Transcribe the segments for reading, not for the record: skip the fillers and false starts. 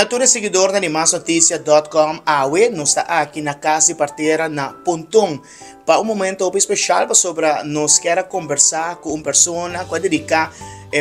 Na tur e seguidornan di masnoticia dot com awe nos ta aki na cas di partera na Ponton pa un momento hopi special pasobra nos kier a conversa cu un persona cu a dedica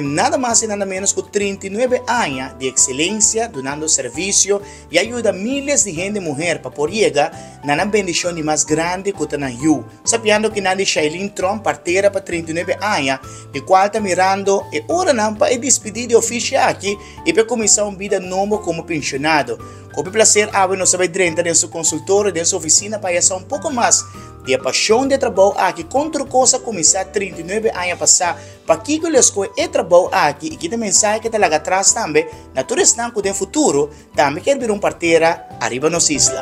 nada mas y nada menos cu 39 aña di excelencia dunando servicio y a yuda miles di hende muher pa por yega na nan bendicion di mas grandi cu ta nan yu. Sabiando kinan di Shailene Tromp partera pa 39 aña di cual ta mirando e oranan pa e dispidi di oficio aki y pa e cuminsa un bida nobo como pensionado. Cu hopi placer awe nos ta bay drenta den su consultorio, den su oficina pa haya sa un poco mas di e pasion di e trabou aki, con tur cos a cuminsa 39 aña pasa, pakico el a escoge e trabou aki y ki ta mensahe ke ta laga atras tambe na tur esnan cu den futuro tambe kier bira un partera ariba nos isla.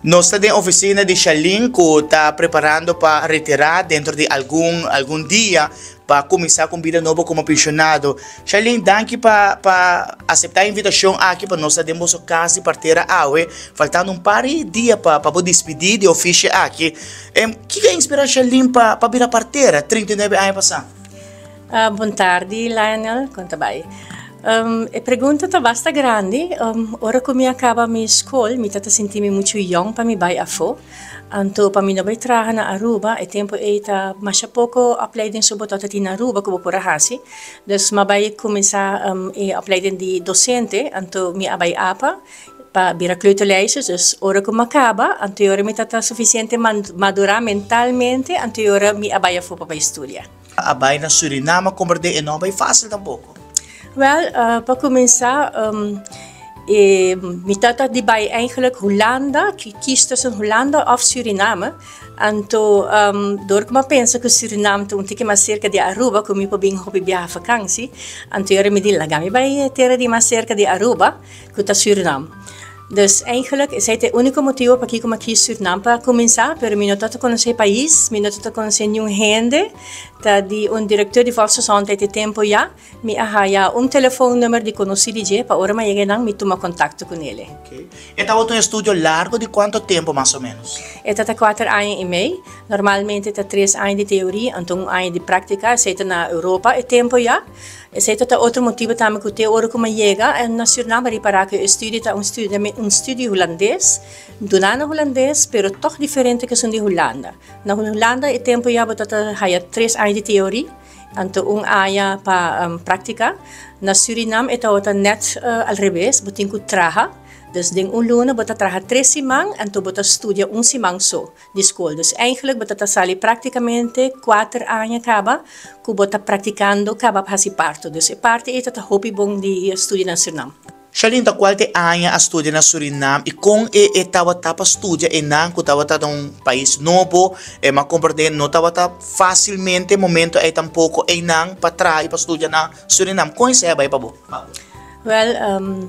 Nos ta den oficina di Shalin cu ta preparando pa retira dentro di algun algun dia pa cuminsa cu un bida nobo como pensionado. Shalin, danki pa pa acepta e invitacion aki pa nos ta den boso cas di partera awe, faltando un par di dia pa pa bo dispidi di oficio aki. Kico a inspira Shalin pa pa bira partera 39 aña pasa? Bon tardi Lionel, kon ta bai? E pregunta ta basta grandi. Ora ku mi a kaba mi skol mi ta ta sinti mi muchu yòn pa mi bai afó. Anto pa mi no bai traha na Aruba, e tempu ei ta masha poko opleiding so bo tabata tin na Aruba ku bo por a hasi. Dus mi a bai kuminsá e opleiding di dosente, anto mi a bai apa pa bira kleuterleister. Dus ora ku mi a kaba, anto e ora mi ta ta sufisiente madurá mentalmente, anto e ora mi a bai afó pa bai studia. A bai na Surinam a komprendé e no a bai fásil tampoko. Wèl, pa kuminsá, e mi tata di bai eigenlijk Hulanda, kies tussen Hulanda òf Suriname. Anto dor ku mi a pensa ku Suriname ta un tiki mas serka di Aruba ku mi por bin hopi biaha fakansi, anto yora mi di laga mi bai e tera di mas serka di Aruba ku ta Suriname. Dus eigenlijk esei ta e úniko motibu pakiko mi a kies Sürnam pa kuminsá, pero mi no tabata konosé e pais, mi no tabata konosé niun hende. Ta di un direkteur di Volksgezondheid e tempu ya, mi a haya un telefoonnummer di konosí di dje pa ora mi a yega einan mi tuma kontakto ku nele. Oké. E tabata un estudio largo di kuantu tempu mas o ménos? E tabata kuater aña i mei. Normalmente ta tres aña di teoria anto un aña di práktika. Esei ta na Europa e tempu ya. Esei ta ta otro motibu tambe ku te ora ku mi a yega na Surinam a ripará ku e studio ta un studio un studio hulandes, duná na hulandes pero tòg diferente ku esun di Hulanda. Na Hulanda e tempu ya bo ta ta haya tres aña di teorí anto un aña pa práktika. Na Surinam e tabata nèt al rebes, bo tin ku traha, dus den un luna bo ta traha tres siman anto bo ta studia un siman so. Di skol. Dus eigenlijk bo ta ta sali praktikamente kuater aña kaba ku bo ta praktikando kaba pa hasi parto. Dus e parti ei ta ta hopi bon di studia na Surinam. Shalin ta kual te aña a studia na Surinam i kon e e tabata pa studia einan ku tabata ta un pais nobo? E m'a komprende no tabata fasilmente momento ei tampoko einan pa traha i pa studia na Surinam. Kon esei a bai pa bo? Wèl,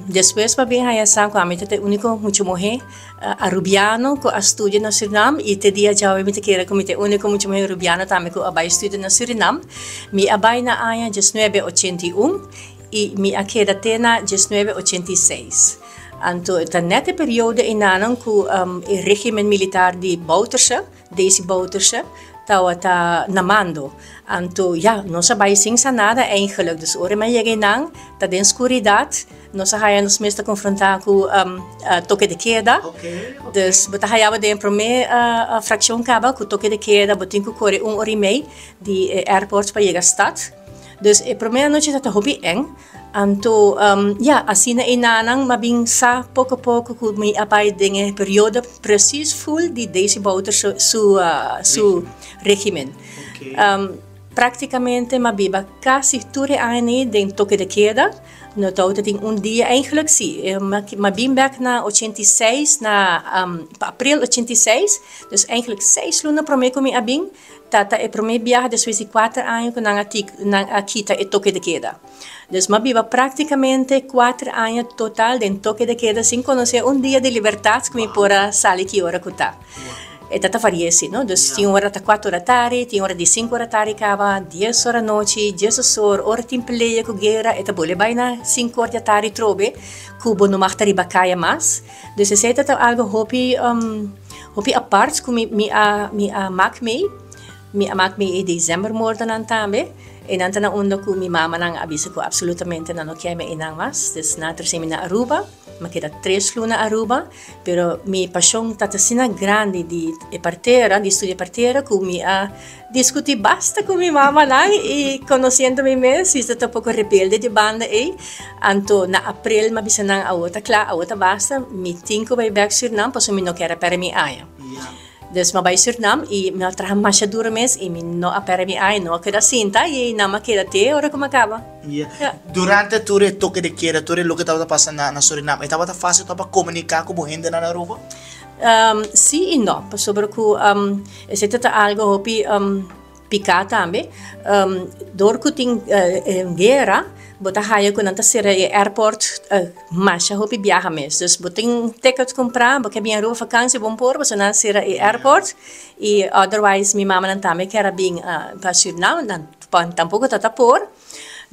despues pa bin haña sa ku ami ta e úniko mucha muhé arubiano ku a studia na Surinam i te dia djawe mi ta kere ku mi ta e úniko mucha muhé arubiano tambe ku a bai studia na Surinam. Mi a bai na aña diesnuebe ochenta i un i mi a keda te na diesnuebe ochenta i seis. Anto ta nèt e periodo einanan ku e régimen militar di Bouterse Desi Bouterse tawata na mando. Anto ya, nos a bai sin sa nada eigenlijk. Dus ora mi a yega einan, ta den skuridat, nos a haya nos mes ta konfrontá ku toke de keda. Dus bo ta haya bo den e promé frakshon kaba ku toke de keda, bo tin ku kore un ora i mei di e airport pa yega stad. Dus e promé anochi ta hopi eng. Anto, ya, asina e nanan m'a bin sa poko poko ku mi a bai den e periodo presis ful di Desi Bouter su su su regimen. Praktikamente m'a biba kasi tur e aña ei den toke de keda. No tabata tin un dia, eigenlijk si, m'a bin bek na 86, na april 86, dus eigenlijk seis luna promé ku mi a bin, Ta ta e promé biaha despues di kuater aña ku nan a nan a kita e toke de keda. Dus m'a biba práktikamente kuater aña total den toke de keda sin konosé un dia di libertat ku mi por a sali ki ora ku ta. E ta ta varia si, no? Dus tin ora ta kuater ora tardi, tin ora di sinku ora tardi kaba, dies ora anochi, dies osor, ora tin pelea ku guera e ta bolbe bai na sinku or di atardi trobe ku bo no mag ta riba kaya mas. Dus esei ta ta algo hopi hopi apart ku mi mi a mi a mak mei. Mi a mak mi e decembermoordenan tambe. E nan ta na unda ku mi mamanan a bisa ku absolutamente nan no kier mi einan mas. Dus nan a trese mi na Aruba. Mi a keda tres luna Aruba. Pero mi pashon ta asina grandi di e partera, di studia partera, ku mi a diskutí basta ku mi mamanan i konosiendo mi mes, mi ta un poko rebelde di banda ei. Anto na aprel mi a bisa nan awor ta kla, awor ta basta, mi tin ku bai bèk Sürnam pasobra mi no kier a pèrdè mi aña. Dus mi a bai Sürnam i mi a traha masha duro mes i mi no a pèrdè mi aña, no a keda sinta i nan mi a keda te ora ku mi a kaba. Durante tur e toke de keda, tur e loke tabata pasa na Surinam, e tabata fásil pa komuniká ku bo hendenan na Aruba? Sí i no, pasobra ku esei ta algu hopi piká tambe. Dor ku tin guera, bo ta haya ku nan ta sera e airport masha hopi biaha mes. Dus bo tin ticket kumprá, bo ke bin Aruba fakansi bon por, pasobra nan a sera e airport. I otherwise mi mamanan tambe kier a bin pa Surinam, nan tampoko ta ta por.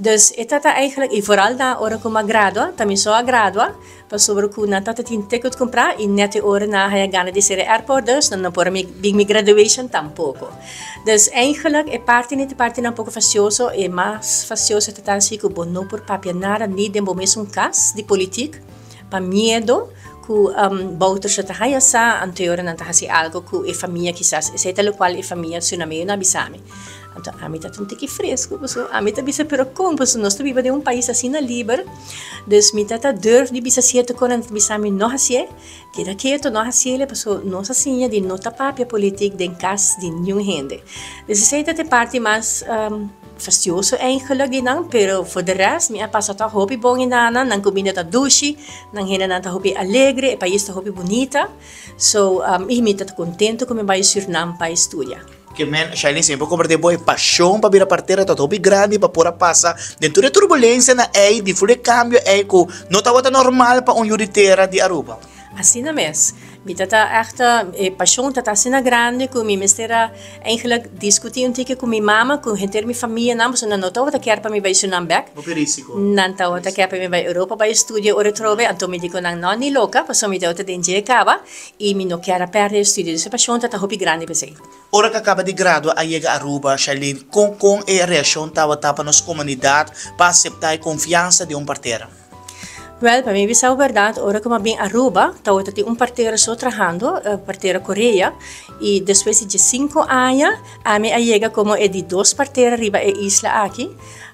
Dus e tata eigenlijk, i vooral na ora ku mi a gradua, ta mi so a gradua, pasobra ku nan tata tin ticket kumprá i nèt e ora nan a haña gana di sera airport, dus nan no por a bin mi graduation tampoko. Dus eigenlijk e parti ni ta partinan poko fastioso, e mas fastioso ta ta si ku bo no por papia nada ni den bo mesun kas di politik, pa miedo ku Bouterse ta haña sa, anto e ora nan ta hasi algo ku e famia kisas, esei ta lokual e famia Surinameo no a bisa mi. Anto ami ta un tiki fresku pasobra ami ta bisa pero kon pasobra nos ta biba den un pais asina liber dus mi ta ta durf di bisa sierto kos nan ta bisa mi no hasié keda ketu no hasiel pasobra nos a siña di no ta papia politik den kas di niun hende dus esei ta e parti mas fastioso eigenlijk di nan pero for de rest mi a pasa tok hopi bon enanan nan kuminda ta dushi nan hendenan ta hopi alegre e pais ta hopi bunita so mi ta kontento ku mi bai Surnam pa studia. Ke men, Shailene, si mi por komprendé bo, e pashon pa bira partera ta hopi grandi pa por a pasa den tur e turbulensianan ei, di ful e kambio ei ku no tabata normal pa un yu di tera di Aruba. Asina mes. Mi ta ta ègt, e pashon ta ta asina grandi ku mi mester a eigentlik diskutí un tiki ku mi mama, ku henter mi famianan, pasobra nan no tabata kier pa mi bai Surinam bèk. Hopi risiko. Nan tabata kier pa mi bai Europa bai studia ora atrobe, anto mi di ku nan, no, ni loka, pasobra mi tabata den dje kaba. I mi no kier a pèrdè e studio, dus e pashon ta ta hopi grandi p'esei. Ora ku a kaba di gradua a yega Aruba, Shailene, kon kon e reakshon tabata pa nos komunidat pa aseptá e konfiansa di un partera? Wèl, pa mi bisa bo bèrdat, ora ku mi a bin Aruba, tabata tin un partera so trahando, partera Correa, i despues di diesinku aña, ami a yega komo e di dos partera riba e isla aki.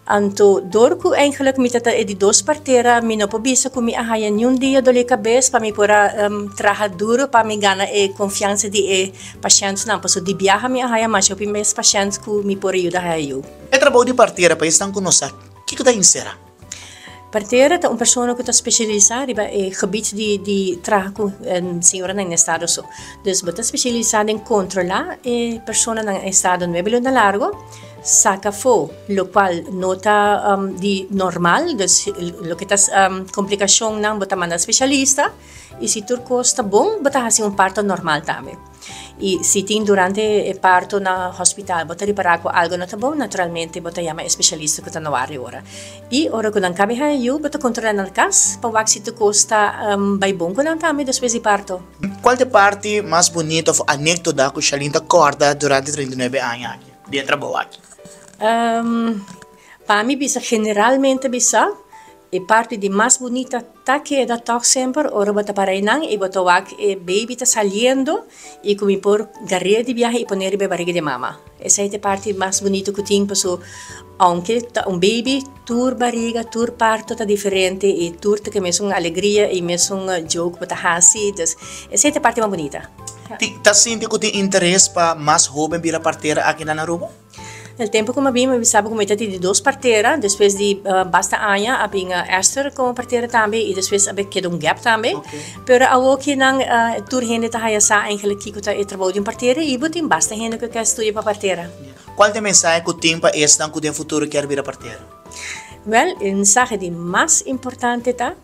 Anto dor ku eigenlijk mi ta ta e di dos partera mi no por bisa ku mi a haya niun dia doli kabes pa mi por a traha duro pa mi gana e konfiansa di e pashèntnan pasobra di biaha mi a haya masha hopi mes pashènt ku mi por a yuda haya yu. E trabou di partera pa esnan ku no sa kiko ta insera. Partera ta un persona ku ta spesialisá riba e gebit di di traha ku señoranan den estado so. Dus bo ta spesialisá den kontrolá e personanan den estado nuebe luna largo. Saca afo locual no ta di normal, dus loke ta complicacionnan bo ta manda specialista y si tur cos ta bon bo ta haci un parto normal tambe. Y si tin durante e parto na hospital bo ta ripara cu algo no ta bon naturalmente bo ta yama e specialista cu ta na wari ora. Y ora cu nan cabe haña yu bo ta controla nan cas pa wak si tur cos ta bay bon cu nan tambe despues di parto. Cual ta e parti mas bunito of anecdota cu Shalin ta corda durante 39 aña aki? Di e trabou aki? Pa mi bisa generalmente bisa e parti di mas bunita ta keda tòg semper ora bo ta para einan i bo ta wak e baby ta saliendo i ku mi por gar'é di biaha i pon'é riba e bariga di mama. Esei ta e parti mas bunita ku tin paso ounke ta un baby tur bariga tur parto ta diferente i tur ta ke mesun alegria i mesun joke bo ta hasi dus esei ta e parti mas bunita. Ta sinti ku tin interes pa mas hóben bira partera aki na Aruba? El tempu ku mi a bin, mi bisa bo ku mi ta tin di dos partera. Despues di basta aña a bin Esther komo partera tambe i despues a bin keda un gap tambe. Pero awoki nan tur hende ta haya sa eigenlijk kiko ta e trabou di un partera i bo tin basta hende ku ke studia pa partera. Kual ta e mensahe ku tin pa esnan ku den futuro kier bira partera? Wèl, e mensahe di mas importante ta.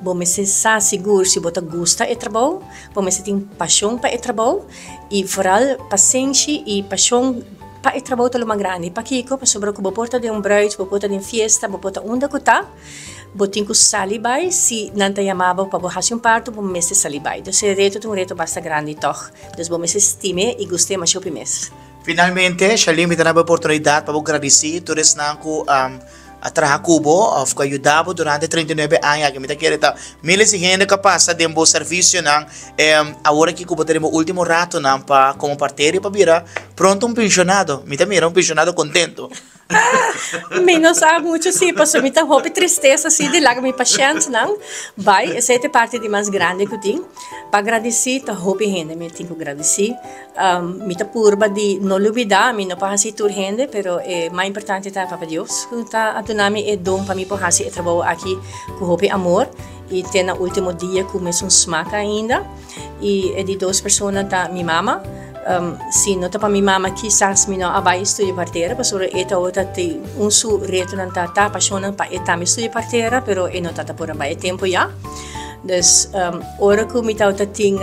Bo mester sa sigur si bo ta gusta e trabou, bo mester tin pashon pa e trabou i foral pasenshi i pashon. pa e trabou ta lo mas grandi. Pakiko? Pasobra ku bo por ta den un bruid, bo por ta den fiesta, bo por ta unda ku ta, bo tin ku sali bai si nan ta yama bo pa bo hasi un parto, bo mester sali bai. Dus e reto ta un reto basta grandi tòg. Dus bo mester stim'é i gust'é masha hopi mes. Finalmente, Shalin, mi ta na bo oportunidat pa bo gradisí tur esnan ku a traha ku bo òf ku a yuda bo durante 39 aña aki. Mi ta kere ta miles di hende ku a pasa den bo servisionan. Awor aki ku bo ta den bo último ratonan pa komo parteri pa bira pronto un penshonado. Mi ta mira un penshonado kontento. Mi no sa mucho si, pasobra mi ta hopi tristesa si di laga mi pashèntnan bai. Esei ta e parti di mas grandi ku tin. Pa gradisí ta hopi hende mi tin ku gradisí. Mi ta purba di no lubida, mi no por hasi tur hende, pero e mas importante ta Papa Dios ku ta a duna mi e don pa mi por hasi e trabou aki ku hopi amor i te na ultimo dia ku mesun smak ainda. I e di dos persona ta mi mama. Si no ta pa mi mama kisas mi no a bai studia partera pasobra e tabata tin un su retonan ta ta pashonnan pa e tambe studia partera pero e no tabata por a bai e tempu ya. Dus ora ku mi tabata tin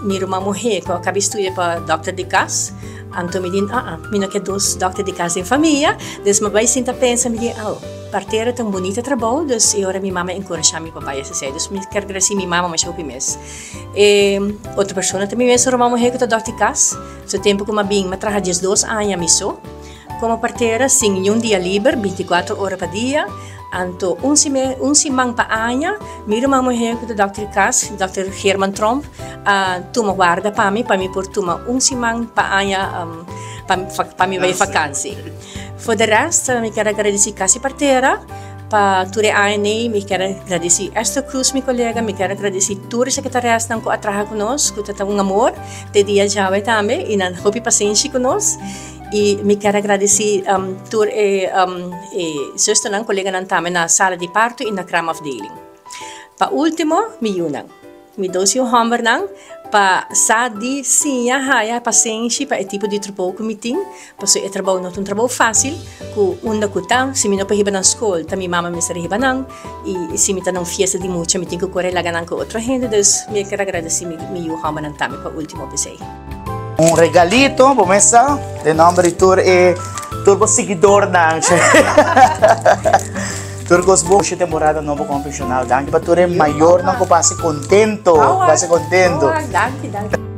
mi ruman muhé ku a kabi studia pa dòkter di kas, anto mi di aa, mi no ke dos dòkter di kas den famia, dus mi a bai sinta pensa, mi di au, partera ta un bunita trabou, dus e ora mi mama a enkurashá mi pa bai esei, dus mi kier gradisí mi mama masha hopi mes. E otro persona ta mi mes ruman muhé ku ta dòkter di kas, su tempu ku mi a bin mi a traha diesdos aña mi so. Komo partera sin niun dia liber, binticuatro ora pa dia, anto un sime un siman pa aña, mi ruman muher ku ta dòkter di kas, dòkter German Tromp, a tuma warda pa mi, pa mi por tuma un siman pa aña pa pa mi bai vakansi. For de rest, mi kier a gradisí kasi partera pa tur e aña nei, mi kier a gradisí Esther Cruz, mi kolega, mi kier a gradisí tur e sekretaresnan ku a traha ku nos, ku ta ta un amor te dia djawe tambe i nan hopi pasenshi ku nos. I mi kier a gradisí tur e e zusternan, koleganan tambe na sala di parto i na kraamafdeling. Pa último, mi yunan, mi dos yu hòmbernan, pa sa di siña haya pasenshi pa e tipo di trabou ku mi tin, pasobra e trabou no ta un trabou fásil, ku unda ku ta, si mi no por hiba nan skol, ta mi mama mester hiba nan, i si mi ta na un fiesta di mucha mi tin ku kore laga nan ku otro hende, dus mi kier a gradisí mi yu hòmbernan tambe pa último p'esei. Un regalito, bo mes sa, den nomber di tur e tur bo siguidornan. Tur kos bon. Dushi temporada nobo komo pensionado. Danki pa tur e mayornan ku pasa kontento, pasa kontento. Danki, danki.